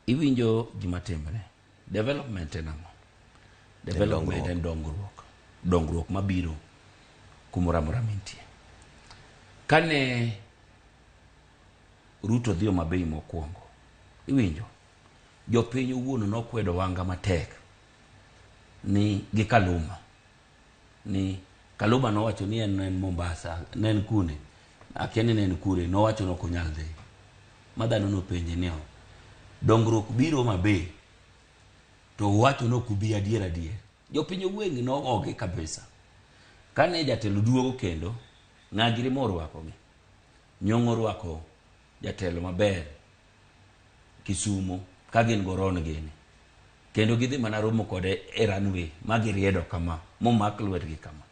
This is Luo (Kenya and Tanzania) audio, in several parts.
Iwinjo gima timre. Development en ang'o? Development en dongruok. Dongruok mabiro kumoro amora mintie. Kane Ruto dhi Homa Bay mokwongo, iwinjo, jopiny owuon nokwedo Wanga matek ni gi Kaluma ni Kaluma nowacho ni en en Mombasa, ne en kune, akia ni ne en kure, nowacho ni ok onyal dhi. Ma dhano nopenje ni o, dongruok biro Homa Bay to uwacho ni ok ubi adier adier. Jopiny owuon nogogi kabisa. Kane jatelo duogo kendo, ng'a giri morwakogi? Nyong'o orwako jatelo maber Kisumo ka gin goron gini. Kendo gidhi mana romo kode e runway ma giriedo kama, momak lwetgi kama.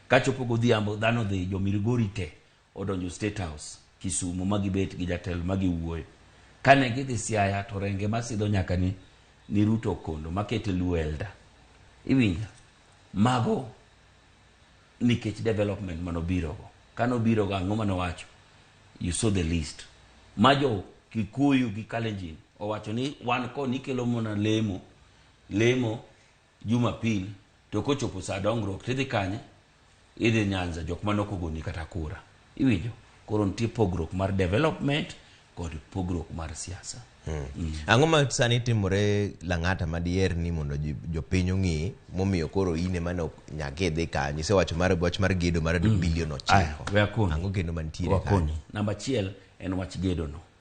Kachopo godhiambo, dhano dhi, jo Migori te odonjo State House Kisumo ma gibet gi jatelo ma giwuoyo. Kane gidhi Siaya to renge masidho nyaka ni, ni Ruto Okondo makete Luo Elder. Iwinjo? Mago nikech development manobirogo. Kanobirogo ang'o manowacho? You saw the list. Ma jo Kikuyu gi Kalenjin owacho ni wan koni ikelo mana lemo, lemo Jumapil to kochopo saa dongruok tidhi kanye? Idhi Nyanza jok mane ok ogoni kata kura. Iwinjo? Koro nitie pogruok mar development kod pogruok mar siasa. Ang'o ma sani timore Lang'ata ma diher ni mondo jopiny ong'e momiyo koro in ema ne ok nyaka idhi kanyo? Isewacho mar wach mar gedo mar bilion Aya, 9. we akoni. Ang'o kendo mantiere Wakoni. kanyo? Namba achiel en wach gedono.